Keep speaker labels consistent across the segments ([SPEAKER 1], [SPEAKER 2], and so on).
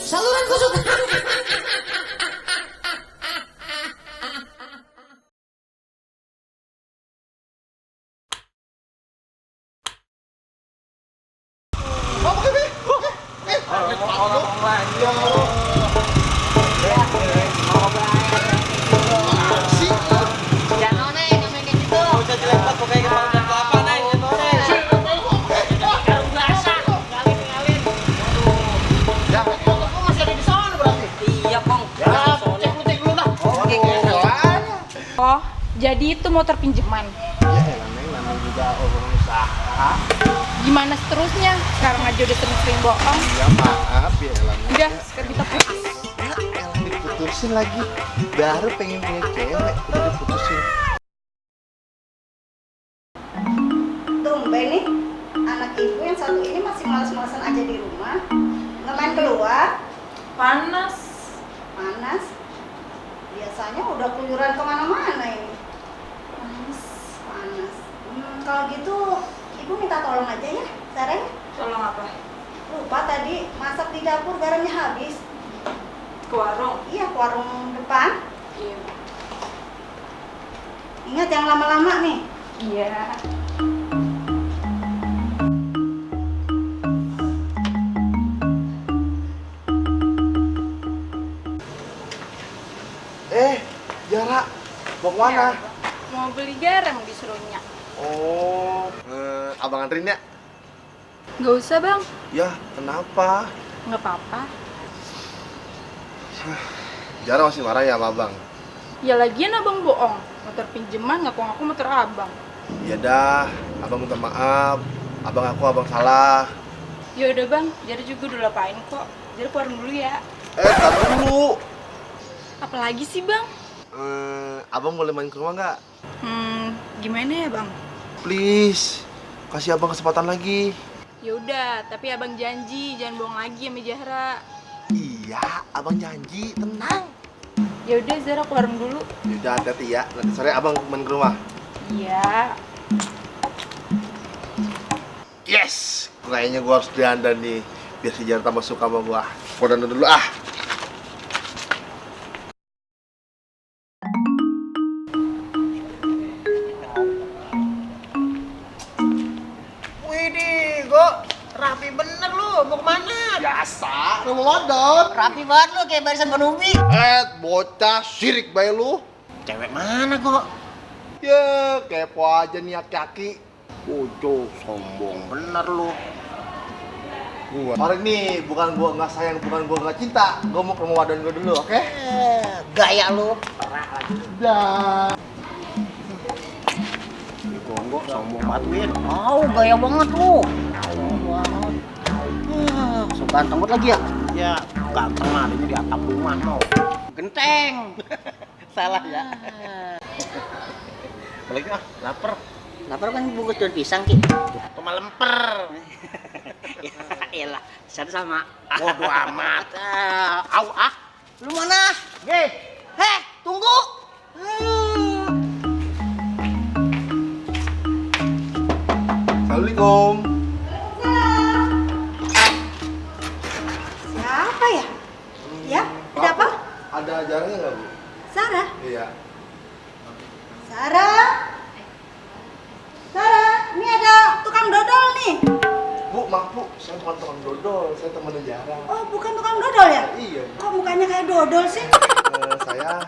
[SPEAKER 1] Saluran kesukaan.
[SPEAKER 2] Oh, jadi itu motor pinjaman.
[SPEAKER 3] Ya namanya juga orang usaha.
[SPEAKER 2] Gimana seterusnya? Sekarang aja udah sering-sering bohong.
[SPEAKER 3] Ya maaf ya elang.
[SPEAKER 2] Udah, sekarang kita putus.
[SPEAKER 3] Diputusin lagi. Baru pengen punya cewek udah diputusin.
[SPEAKER 4] Tumben nih, anak ibu yang satu ini masih malas-malasan aja di rumah. Nggak main keluar,
[SPEAKER 2] Panas.
[SPEAKER 4] panas. Biasanya udah keluyuran kemana-mana ini. Panas. Kalau gitu, ibu minta tolong aja ya, Sarah.
[SPEAKER 2] Tolong apa?
[SPEAKER 4] Lupa tadi masak di dapur garamnya habis.
[SPEAKER 2] Ke warung.
[SPEAKER 4] Iya, ke warung depan.
[SPEAKER 2] Iya.
[SPEAKER 4] Ingat yang lama-lama nih.
[SPEAKER 2] Iya.
[SPEAKER 3] Jara, mau kemana?
[SPEAKER 2] Mau beli garam disuruhnya.
[SPEAKER 3] Oh, abang anterin ya?
[SPEAKER 2] Nggak usah bang.
[SPEAKER 3] Ya, kenapa?
[SPEAKER 2] Nggak apa-apa.
[SPEAKER 3] Jara masih marah ya sama abang?
[SPEAKER 2] Ya lagian abang bohong. Motor pinjaman ngaku-ngaku motor abang.
[SPEAKER 3] Ya dah, abang minta maaf. Abang salah.
[SPEAKER 2] Ya udah bang, jadi juga udah lapain kok. Jadi keluar dulu ya.
[SPEAKER 3] Tar dulu.
[SPEAKER 2] Apalagi sih bang?
[SPEAKER 3] Abang boleh main ke rumah nggak?
[SPEAKER 2] Gimana ya bang?
[SPEAKER 3] Please, kasih abang kesempatan lagi.
[SPEAKER 2] Ya udah, tapi abang janji jangan bohong lagi sama Zahra.
[SPEAKER 3] Iya, abang janji, tenang.
[SPEAKER 2] Ya udah Zahra keluar dulu.
[SPEAKER 3] Udah hati-hati ya, nanti sore abang main ke rumah.
[SPEAKER 2] Iya.
[SPEAKER 3] Yes, kayaknya gua harus dandan nih, biar si Jara tambah suka sama gua. Gua dandan dulu ah.
[SPEAKER 1] Widih, kok rapi bener lu. Mau kemana?
[SPEAKER 3] Biasa, lu mau modal.
[SPEAKER 1] Rapi banget lu kayak barisan penubi.
[SPEAKER 3] Bocah sirik bayi lu.
[SPEAKER 1] Cewek mana kok?
[SPEAKER 3] Ya, kepo aja nih aki-aki.
[SPEAKER 1] Bocah sombong bener lu.
[SPEAKER 3] Hari ini bukan gua nggak sayang, bukan gua nggak cinta. Gua mau ke rumah wadan gua dulu, oke?
[SPEAKER 1] Gaya lu. Parah lagi.
[SPEAKER 3] Dah.
[SPEAKER 1] Gonggok sombong banget Win. Gaya banget lu. Sombong banget. So ganteng banget lagi ya? Ya, ganteng mah adanya di atap rumah mau. Genteng. Salah ya.
[SPEAKER 3] Balik ah, lapar.
[SPEAKER 1] Lapar kan bungkus daun pisang ki. Cuma lemper. Elah, saya sama. Bodo amat. Au ah. Lu mana?
[SPEAKER 3] Nih,
[SPEAKER 1] Heh, tunggu.
[SPEAKER 3] Assalamualaikum.
[SPEAKER 4] Siapa ya? Ya, ada apa?
[SPEAKER 3] Ada jarangnya nggak, Bu?
[SPEAKER 4] Sarah?
[SPEAKER 3] Iya.
[SPEAKER 4] Sarah? Sarah, ini ada tukang dodol nih.
[SPEAKER 3] Bu, maaf Bu, saya bukan tukang dodol, saya teman Jara.
[SPEAKER 4] Oh, bukan tukang dodol ya?
[SPEAKER 3] Iya, Bu.
[SPEAKER 4] Kok mukanya kayak dodol sih?
[SPEAKER 3] Saya...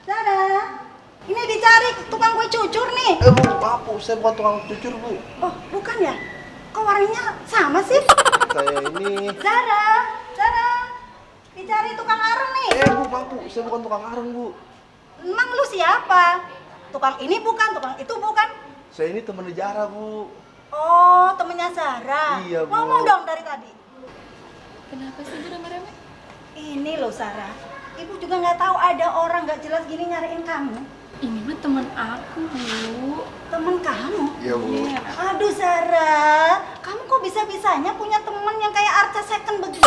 [SPEAKER 4] Sarah, ini dicari tukang kue cucur nih.
[SPEAKER 3] Bu, maaf Bu, saya bukan tukang cucur, Bu.
[SPEAKER 4] Oh, bukan ya? Kok warnanya sama sih?
[SPEAKER 3] Saya ini...
[SPEAKER 4] Sarah, dicari tukang areng nih.
[SPEAKER 3] Bu, maaf Bu, saya bukan tukang areng, Bu.
[SPEAKER 4] Emang lu siapa? Tukang ini bukan, tukang itu bukan.
[SPEAKER 3] Saya ini teman Jara, Bu.
[SPEAKER 4] Oh, temennya Sarah.
[SPEAKER 3] Iya, Bu.
[SPEAKER 4] Ngomong dong dari tadi.
[SPEAKER 2] Kenapa sih ibu rame-rame?
[SPEAKER 4] Ini loh Sarah, ibu juga nggak tahu ada orang nggak jelas gini nyariin kamu.
[SPEAKER 2] Ini mah teman aku bu.
[SPEAKER 4] Temen kamu?
[SPEAKER 3] Iya, Bu.
[SPEAKER 2] Iya.
[SPEAKER 4] Aduh Sarah, kamu kok bisa-bisanya punya temen yang kayak arca second begini?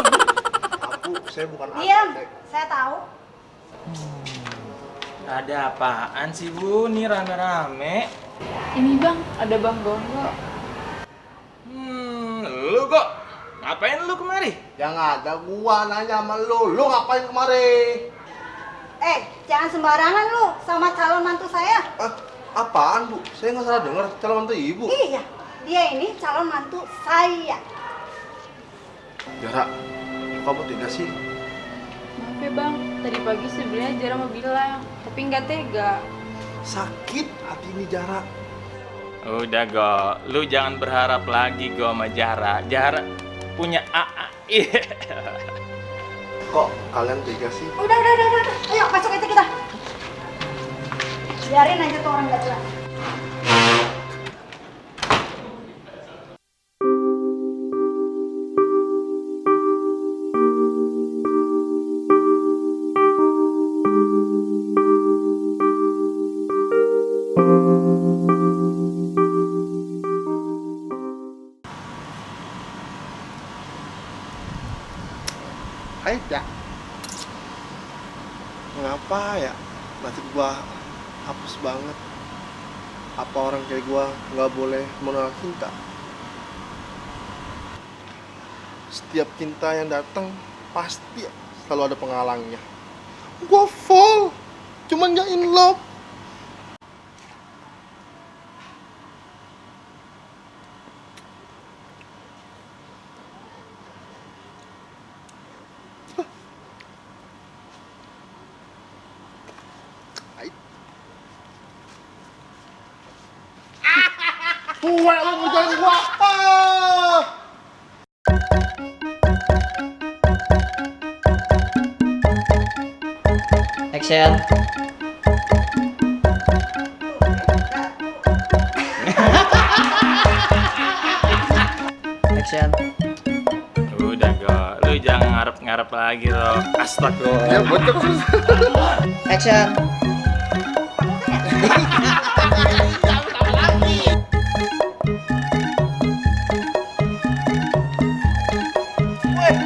[SPEAKER 3] Maaf Bu, saya bukan
[SPEAKER 4] Diam,
[SPEAKER 3] arsitek.
[SPEAKER 4] saya tahu.
[SPEAKER 5] Ada apaan sih Bu? Nih rame-rame.
[SPEAKER 2] Ini bang, ada bang Gongo.
[SPEAKER 5] Lu kok? Ngapain lu kemari?
[SPEAKER 3] Yang ada gua nanya sama lu ngapain kemari?
[SPEAKER 4] Jangan sembarangan lu sama calon mantu saya.
[SPEAKER 3] Apaan Bu? Saya nggak salah dengar calon mantu ibu.
[SPEAKER 4] Iya, dia ini calon mantu saya.
[SPEAKER 3] Jara, kamu tega sih?
[SPEAKER 2] Maaf ya bang, tadi pagi sebenarnya Jara mau bilang, tapi nggak tega.
[SPEAKER 3] Sakit hati ini Jara.
[SPEAKER 5] Udah Go, lu jangan berharap lagi Go sama Jara. Jara punya AA.
[SPEAKER 3] Kok kalian tega sih?
[SPEAKER 4] Udah. Ayo masuk aja kita. Biarin aja tuh orang gak jelas.
[SPEAKER 3] Hai ya. Ngapa ya? Nasib gua hapus banget. Apa orang kayak gua nggak boleh menolak cinta? Setiap cinta yang datang pasti selalu ada penghalangnya. Gua fall, cuman nggak in love. Gue lu ngejarin gua apa?
[SPEAKER 1] Action. Action.
[SPEAKER 5] Udah Go, lu jangan ngarep-ngarep lagi loh. Astagfirullah.
[SPEAKER 3] Ya bocok.
[SPEAKER 1] Action.
[SPEAKER 3] Weh,